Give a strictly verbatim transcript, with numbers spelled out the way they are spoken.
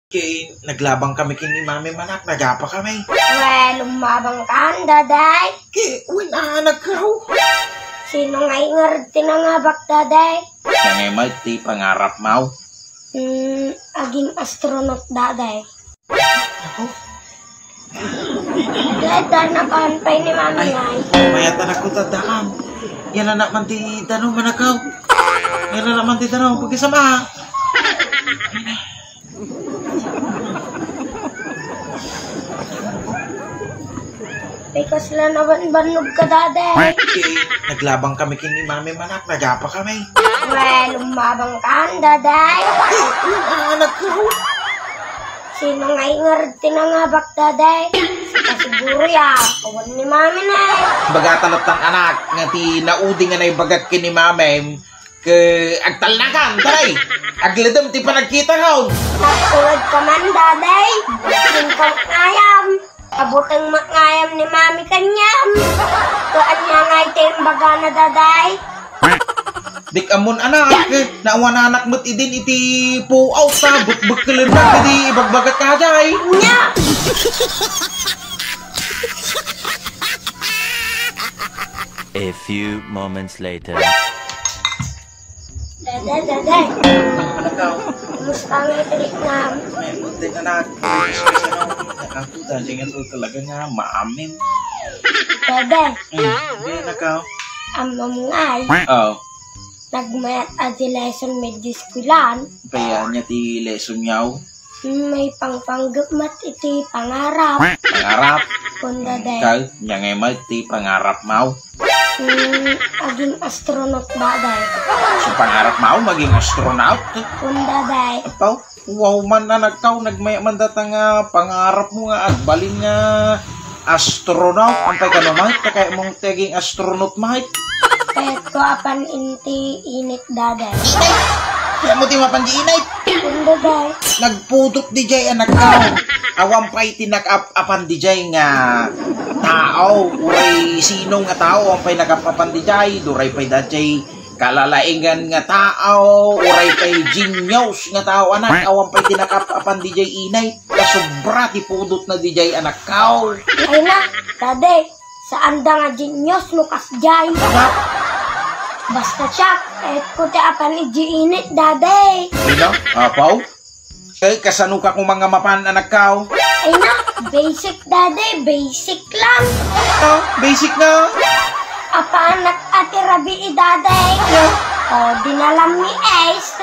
Ket naglabang kami ken ni Mami, anak, nagapa kami. Well, lumabang ka, Daday. Ket, wen, anak, aw. Sino nga ngarud ti nangabak, Daday? Siya nga met ti pangarap mo. Hmm, aging astronaut, Daday. Ako? Daday, napan pay ni Mami. Ay, ay. Mayat, anak ko, tadaan. Yan, anak, man ti danum, anak ko. Yan, anak, man ti danum. Pagkasama. Ay, kasla nabanbannog ka, Daday. Ket naglabang kami ken ni Mami, anak, nagapa kami. Well, lumabang ka, Daday. Wen, anak, aw. Sino nga ngarud ti nangabak, Daday? Sika siguro ya, awan ni Mami na. Bagatan latta, anak, nga ti naudi nga naibagak ken ni Mami, ket agtalnakan, Daday. Agledem ti panagkitakon. Nagtulod ka man, Daday. Singkang ayam. Abuteng met nga ayam ni Mami kaniam. Ket ania nga iti imbagana, Daday? Dik ammon, anak, eh, naawananak met idin iti puot ta, bekbekkelennak idi ibagbagak kadiay. Nya! A few moments later. Daday, Daday. Ano ka? Kumusta nga iti riknam? Ay, muntik, anak. Nakatuta, di nga to talaga nga maamin. Daday. Hmm, di, anak, aw. Ammom ngay. Oh. Nagmayat a di lesson met idi eskuelan. Kaya niya ti lesson niya, oh. Hmm, maipapanggep met iti pangarap. Pangarap? Kun, Daday. Ikaw, ania ngay met ti pangarap mo? Hmm, aging astronaut, Daday. So, pangarap mo, maging astronaut? Kun, Daday. Apo? Wow man, anak, aw, nagmay-, man data nga pangarap mo nga agbalin nga astronaut. Ampay kano, Mike? Kaya mong taging astronaut, Mike? Kayat ko apan inti init, Daday. Init? Kaya mo ti mapan di init? Kun, Daday. Nagpudot di jay, anak, aw. Awan pay ti nag-ap-apan di jay nga tao. Uray sino nga tao, awan pay nag-ap-apan di jay. Duray pay da jay kalalaingan nga tao, uray pay genius nga tao, anak, awan pay ti nag-ap-apan di jay init. Kasobra ti pudotna di jay, anak, aw. Ay na, Daday, saan da nga genius no kasdiay. Basta siak, kayat ko ti apan idi init, Daday. Ay na, apo? Eh, kasano ka koma nga mapan, anak, aw? Ay na, basic, Daday, basic lang. Ah, basic nga? Apaanak a ti rabii, Daday. Yeah. O, dinalam ni Ace.